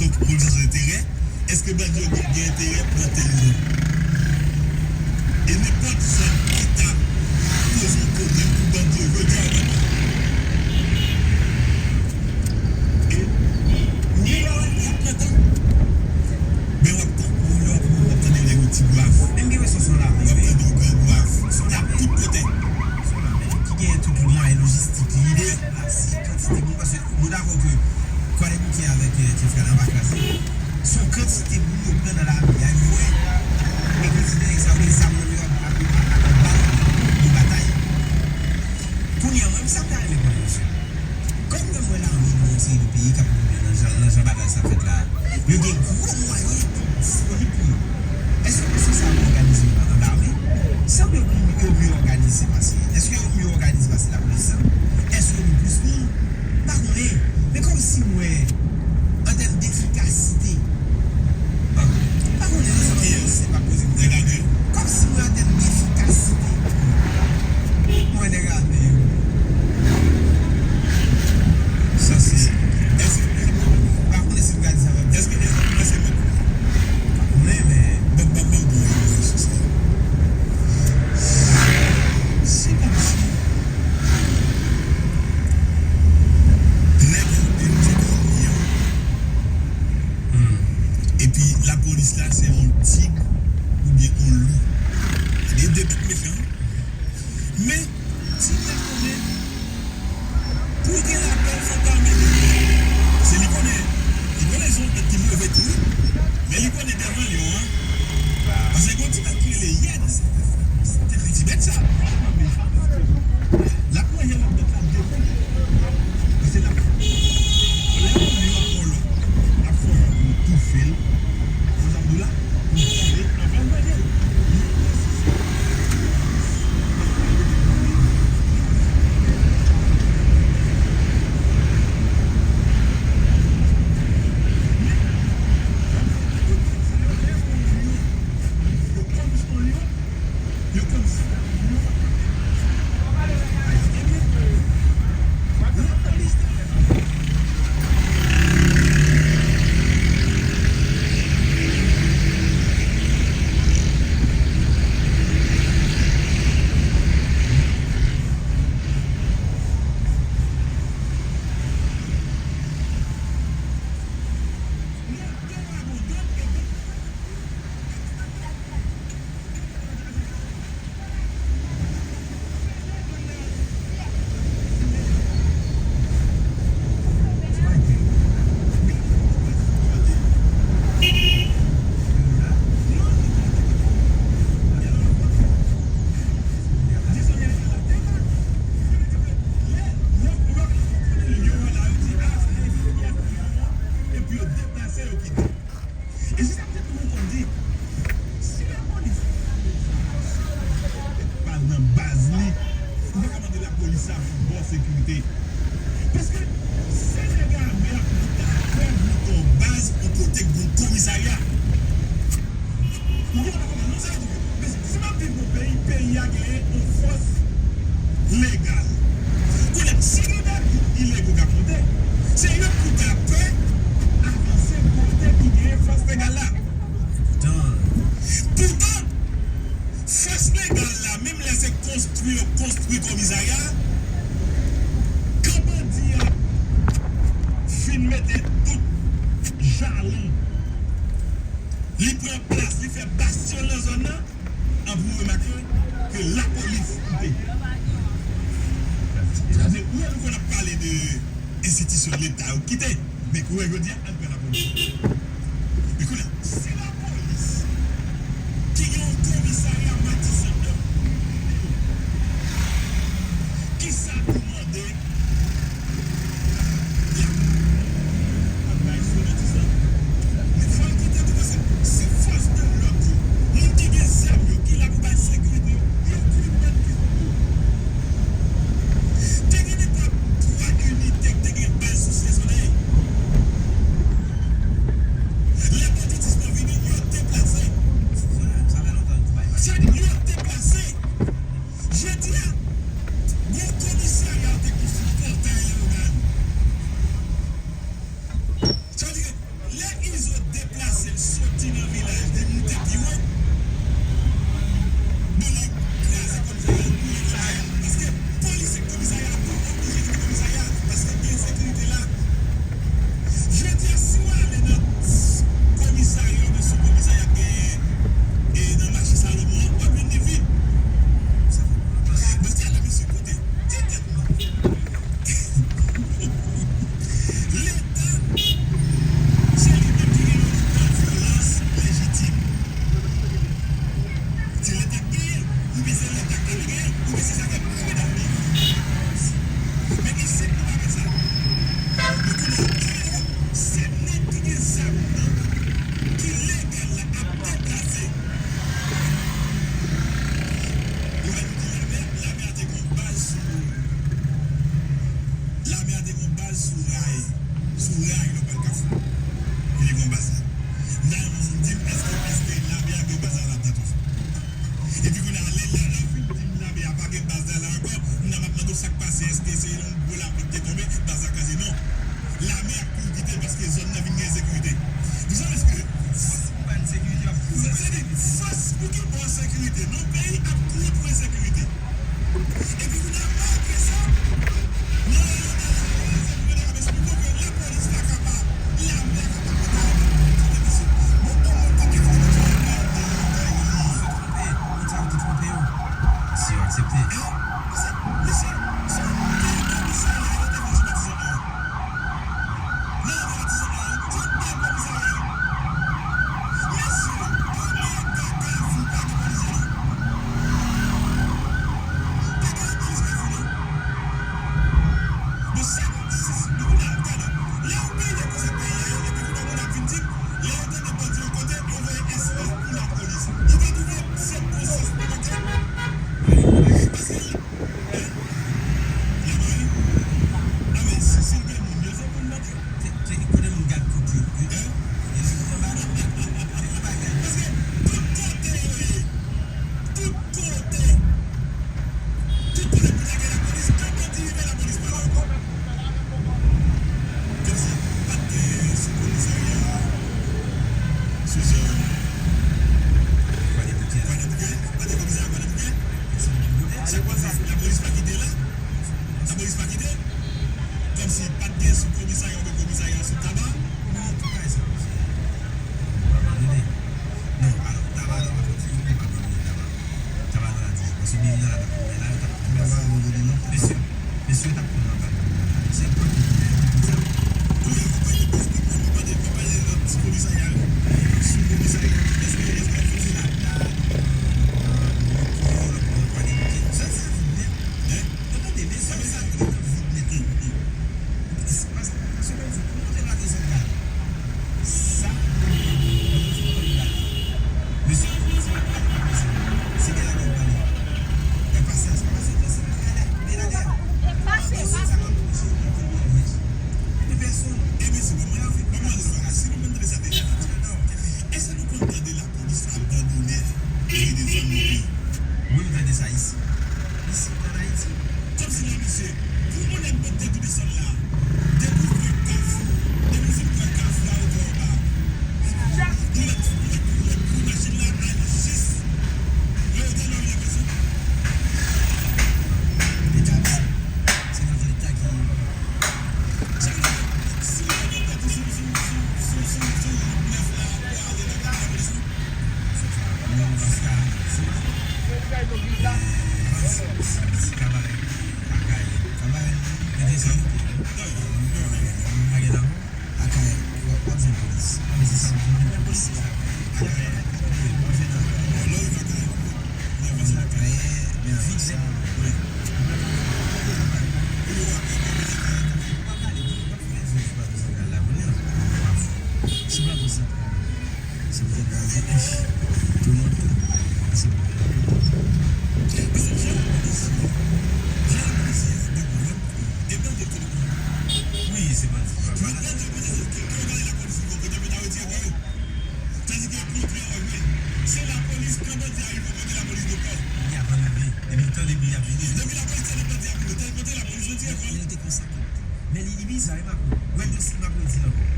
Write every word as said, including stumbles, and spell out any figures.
Mobilizasyon enterè, èske bandi yo gen, gen enterè pran tèl zòn? E nenpòt zòn ki ta poze yon pwoblèm pou bandi yo, yo di a bandi. E, kounye a, y ap pran tan. Men w ap tankou lè w ap, w ap tande nèg yo ti bwav. Menm gen resous yon lame, wi. W ap tande yon gran bwav. Y ap tout kote. Yon lame ki gen tout mwayen lojistik li, deplase, kantite moun, paske nou dakò ke Kwadèboukè avèk, eh, Tchèfkala pa kraze. Se yon kantite moun yo pran nan lame a, yo vre. E kantite nèg sa yo gen zam nan men yo ap, ap, ap, ap bat, yo batay. Kounye a, mwen, sa m ta renmen konnen, mesye. Kòm ke m wè lame nan yon seri de peyi k ap pran nan jan, nan jan batay sa fèt la, yo gen gwo mwayen disponib pou yo. Èske yo konn sa yo òganize yo an lame? Sanble yo pi, yo mye òganize pase. Èske yo mye òganize pase lapolis la? Èske yo gen plis moun? M pa konnen. Men kòmsi m wè, an tèm defikasite, m pa konnen non, se pa poze m gade. Kòmsi m wè an tèm defikasite, m wè nèg ame yo. Sa se, èske, m pa konnen si m ka di sa, èske Ezra Prince se mèt? M pa konnen, men ban, ban, ban m pran yon imaj sou sa. Se kòmsi nèg yo te, te, te, Hmm. Epi lapolis la se yon tig oubyen yon lou. Se de, de bèt mechan. Men, tig la konnen pou l gen lapè, l fò l ta mennen. Se li konnen, li konnen se yon bèt ki move tou, wi. Men li konnen dèvan lyon an. Paske gen yon ti bèt ki rele yèn. Se te piti bèt sa. L ap manje lòt bèt la devan. Paske l ap, lè yon lyon pran lòt, l ap fè yon jan pou l toufe l. Konn sa m di w la? Pou l tonbe anvan l manje l. Epi yo deplase, yo kite. E se sa k fè tou moun konn di, si lapolis pa nan baz li, ou pa ka mande lapolis sa pou bò sekirite. Paske se nèg ame a pou ta fè monte yon baz yon kote k gen yon komisarya. Ou konprann, ou konprann, non, sa vle di ke, men si m ap viv nan peyi, peyi a genyen yon fòs legal. Kounye a, si gen de gwoup ilegal k ap monte, se yo pou ta pè avanse kote ki genyen fòs legal la. Poutan, poutan, fòs legal la, menm lè se konstwi yo konstwi komisarya, kan bandi a fin mete tout jalon, li pran plas, li fè bastyon nan zòn nan, an pou remake ke lapolis kite. Sa vle di, ou wè nou konn ap pale de enstitisyon Leta yo kite, men kounye a jodi a, ann pran lapolis. Men kounye a, si lapolis ki gen yon komisarya Matisan ap kite yo, kisa pou mande? Baz la. M ta renmen yon moun di m, èske, èske lame a gen baz la ladan toujou? Epi kounye a, lè, lè, lè w fin di m lame a pa gen baz la la ankò, m nan m ap mande w sa k pase, èske se yon gwo lapli ki te tonbe, baz la kraze? Non. Lame a ap kouri kite l paske zòn nan vin gen ensekirite. Vous savez ce que, fòs pou ba n sekirite, w ap kouri. Sètadi, fòs pou ki bò ensekirite? Non, peyi ap kouri pou ensekirite. Epi kounye a, malgre sa, nan yon bagay, se pou yo ta kapab esplike w ke lapolis pa kapab, lame a kapab pran kay. Kote misye? Bon, bon, bon, kote misye? Ou twonpe, moun sa yo te twonpe yo. Si yo aksepte. Hein? Misye, misye, se yon bèl komisarya yo te vin sou Patizan an. Nan Patizan an, se yon bèl komisarya. Mesye, premye bagay, fou pa gen polisye non. Pa gen polis pa fou non. Bon, sa, si, si, nou kounye a, gade, lè yon peyi dekonstwi peyi a, epi kounye a moun ap vin di m, lè yo tande bandi yon kote, yo voye S O S pou lapolis. Ou pa twouve se bon sans nan bagay? Paske, hein? Laba wi. A men, si, si l gen moun, yo se moun bandi. Te, te, kote moun gad kout yo, wi. Hein? Yo se moun anba. Se yon bagay. Paske tout kote yo ye, tout kote, tout kote pou ta gen lapolis, lè bandi rive, lapolis pa la ankò. Kòmsi pa t gen sou komisarya a, sou zòn Kwadèboukè, pa t gen komisarya Kwadèboukè. Sa k pase? Lapolis pa kite la? Lapolis pa kite? Kòmsi pa t gen sou komisarya oubyen komisarya sou Taba? Non, tout bagay sa, misye. Abandone. Non, alò, Taba, Taba, Taba, Taba, Taba. Taba nan la toujou. Paske byen nan la, men la, yo t ap pran baz. Mesye, mesye t ap pran nan bal. Se pran pou yo, pou sa. Kounye a, ou pale de Boston, ou pale, ou pale de lòt ti komisarya yo. Sou komisarya, èske, èske w ap fè la? Sa, sa vin nèt. Hein? Yo tande, mesye, sa vin nèt. Paske, paske, pou monte Plato Santral, sa, mesye, yo kòmanse ap pale, mesye. Se gen lade yo pale. Lè pase a, se pa pase, se pa lade, men lade a. Pase, pase. Sa pa pou mesye, mesye. Men pèsonn. E mesye, bon, mwen anvi, mwen anvi sa, si nou menm tande sa deja, èske nou konn tande lapolis abandone peyi de zòn nou peyi? Wi, m tande sa isi. Isi, ann Ayiti. Kòmsi la, mesye, pou yon nèg mete tou desann la, depi w pran Kafou, depi w fin pran Kafou a, ou pran anba. Ou mèt, ou mèt, ou mèt kouri machin la al jis lè ou te lè w leve sou. Leta, se, se yon leta ki, sa vle di, si w leve tèt ou sou, sou, sou, sou, sou, sou wout nèf la, pou ale nan lapolis, wi. Fòk sa, nou, paske, si, si, si, si, kabarè, Akayè. Kabarè, mete sa, wi. Pa gen la. Akayè, w ap, w ap jwenn polis. Mesye sa, w ap jwenn polis. Akayè, w ap jwenn Akayè. Akayè, men avèk sa, wi. Sou Plato Santral. Se pou tèt la, se, ech, tou moun tou. Se pou tèt la. Paske jan yo polisye, jan yo polisye a, dakò, lòt kote, e bandi yo kote pou yo? Wi, se bandi. Lòt bandi yo pote, ke, ke yo gade lapolis li gon kote pou ta retire kò yo. Tandike, kontrè, wi. Se lapolis, kan bandi a rive yon kote, lapolis de kò. Li ap annive. Depi l tande bri, y ap vini. Depi lapolis tande bandi ap rive, tande kote lapolis retire kò l. Men li te konsa tout tan. Men li, li bizarre, Marco. Wè, m si Marco di l ankò.